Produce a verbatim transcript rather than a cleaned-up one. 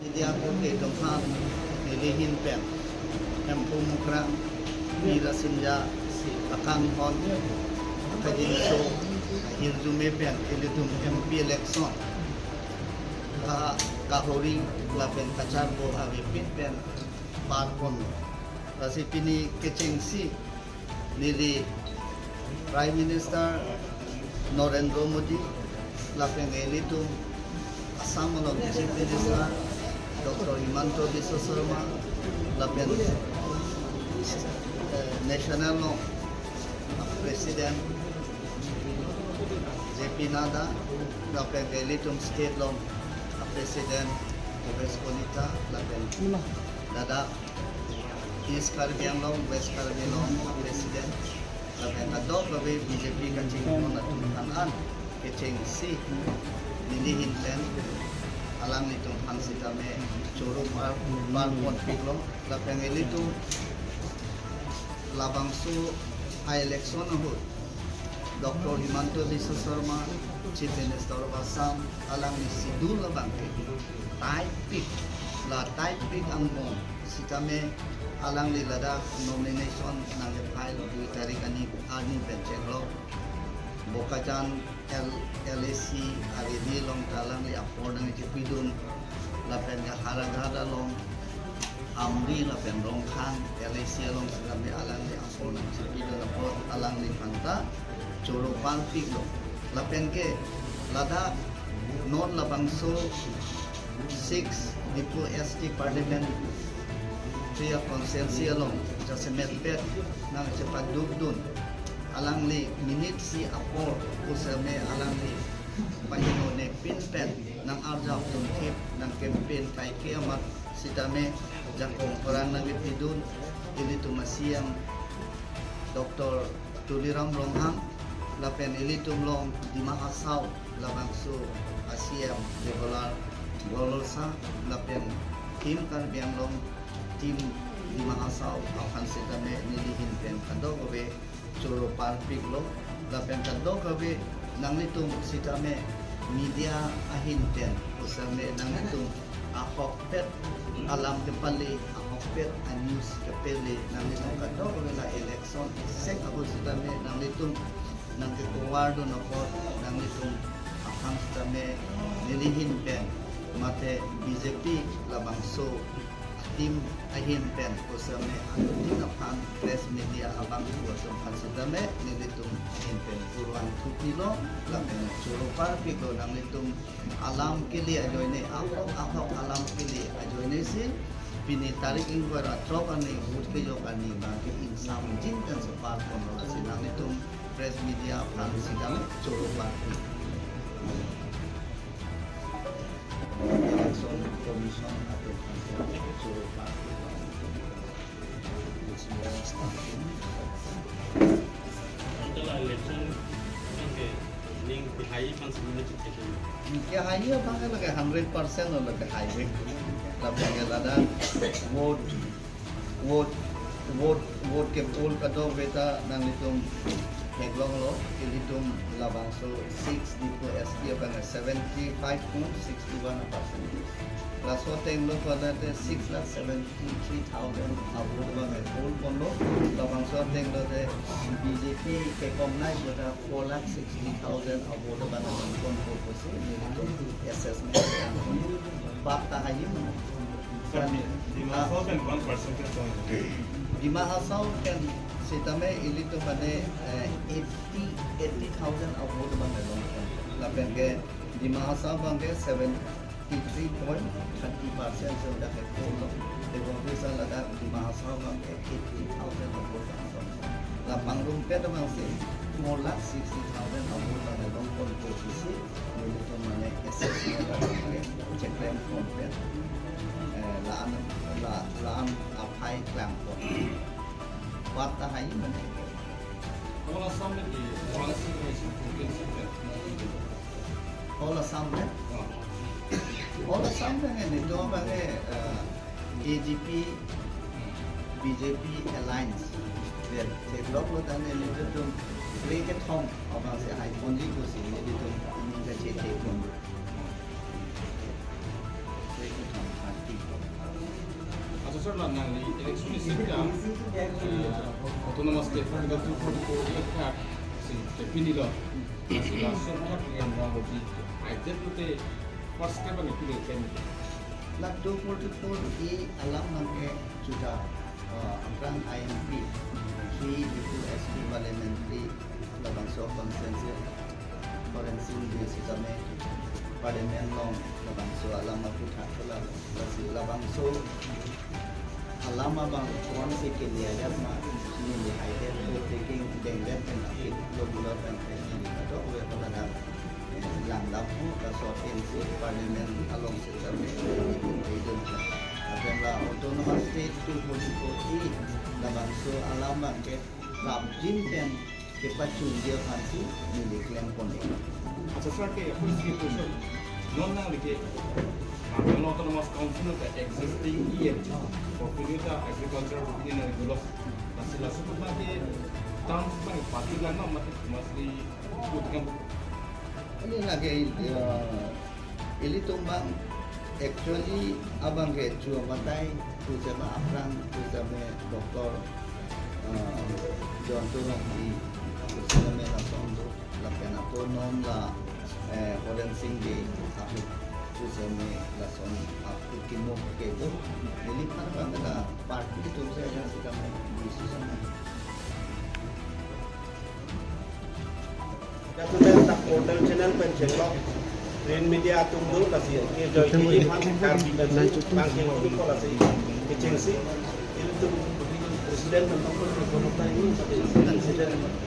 Media ko ke donghan nelihin pen Hemphu Mukrang, Mira Sinja, Akanghon, Kajinso, Hirjume pen ilitum M P election ka kahori lapen kacharbo avepin pen parpon. Lasi pini kechengsi neli Prime Minister Narendra Modi lapen ilitum Assam along Chief Minister Doctor Himanta Biswa Sarma lapen, eh, National along President J P Nadda lapen ilitum state along President Bhupesh Kalita lapen ladak East Karbi Anglong, West Karbi Anglong President lapen kadokave B J P kachingthon atum aphan an kechengsi nelihin pen alanglitum aphan sitame choro par parpon piklo lapen ilitum labangso a-election ahut Doctor Himanta Biswa Sarma, Chief Minister of Assam, alangli schedule abangke taipik, la taipik angbong sitame alangli ladak nomination nangkefile dui tarik arni, arni pen chenglo. Bokajan L-, L A C a-rally along ta alangli apor nangchepidun, lapen ke Howraghat along, Amri lapen Rongkhang L A C along sitame alangli apor nangchepidun apot alangliphan ta choro parpiklo. Lapen ke ladak non labangso six Diphu S T Parliamentary Constituency along jasemet pet nangchepadukdun alangli minute isi apor pusitame alangli pahingno nepin pen nang-arjap dunthip, nang-campaign kaike amat sitame jakong pherang nangkepidun ilitum a-C M Doctor Tuliram Ronghang lapen ilitum along Dima Hasao labangso a-C M Debolal Gorlosa lapen Team Karbi Anglong, Team Dima Hasao aphan sitame nelihin pen kadokave choro parpiklo lapen kadokave nanglitum sitame media ahin pen pusitame nanglitum ahokpet alam kepale, ahokpet a-news kepale, nanglitum kadokave la election isek ahut sitame nanglitum nangkecover dun apot nanglitum aphan sitame nelihin pen mate B J P labangso a-team ahin pen pusitame anuttin aphan press media abang atum aphan sitame nelitum ahin pen kurvangthu pilo lapen choro parpiklo nanglitum alam kele ajoine, ahok ahok alam kele ajoine si pini tarik ingkoi ra throk arni vote kejok arni abangke ingsamjin pen si parponlo, lasi nanglitum press media aphan sitame choro parpik. Election Commission atum aphan sitame choro parpik. Ante la election abangke ning kehai aphan si mena chikchek. Kehai abangke lake hundred percent lo, lake haive. Lapen ke ladak vote, vote, vote, vote ke-poll kadokave ta nanglitum theklonglo, ilitum labangso six Diphu S T abang seventy five point six one percent. Laso ateng lo konate six lakh seventy three thousand a-vote abang e-poll ponlo. Labangso ateng lote B J P kekom nai kota four lakh sixty thousand a-vote abang e-poll ponpo pusi nelitum assessment. Bak ta haji mo. Sir, Dima Hasao pen one percentage point. Dima Hasao pen sitame ilitum mane, eh, eighty, eighty thousand a-vote abang e-long. Lapen ke Dima Hasao abangke seventy three point thirty percent si ladak ke-poll lo. Tebonta ladak Dima Hasao abangke eighty thousand a-vote abang. La pangrumpet abangsi four lakh sixty thousand a-vote abang e-long ponpo pusi nelitum mane assessment abangke cheklem ponpen, eh, la-an, la, la-an aphai klempo. Bak ta haji mane. All Assam में भी one sixty All Assam में? All Assam में है, nelitum abangke, eh, A G P, B J P alliance. Then, se block lo tangte nelitum kre kethom abangsi hai ponji pusi nelitum ining kachethek pon. Kre kethom hai. Nangli election ni sika, eh, Autonomous State Article two forty-four A kha si kepinilo. Lasi laso kha yang mau di ajet pute first step ang pide ken. La two forty-four A alam nangke juda, eh, angkrang I M P, three into S T parliamentary labangso constituency, Horensing Bey sitame parliament along labangso alam aphuthak la, lasi labangso alam abang kon si kele ajat ma neli hai det ko taking dengdet pen aphi lo bulo pen pen neli kadokave pala dak, eh, langdampo kaso N C parliament along sitame neli pun idun. Lapen la Autonomous State two forty-four A labangso alam abangke prapjin pen kepachunji aphansi neli klempon ik. Accha, sir, ke first ke question. Non nangli ke Karbi Anglong Autonomous Council ke existing E M portfolio ta agriculture bupini nangli dolo. Lasi laso pun ke terms abang party lang ma mati masi putkan. Ini lagi, ya, ilitum abang actually abangke chu matai pu sema aphrang pu sema Doctor, eh, Jayanta Rongpi pu sema lason do, lapen apo non la, eh, Horensing Bey pu sema lason apo kimo ke do. Neli aphan abang la party atum si aja sitame decision. Jatuh dak portal channel pen chenglok print media atum do, lasi ke joy ke aphan Karbi pen si bang ke ko lasi kechengsi ilitum president pen tong pen ko president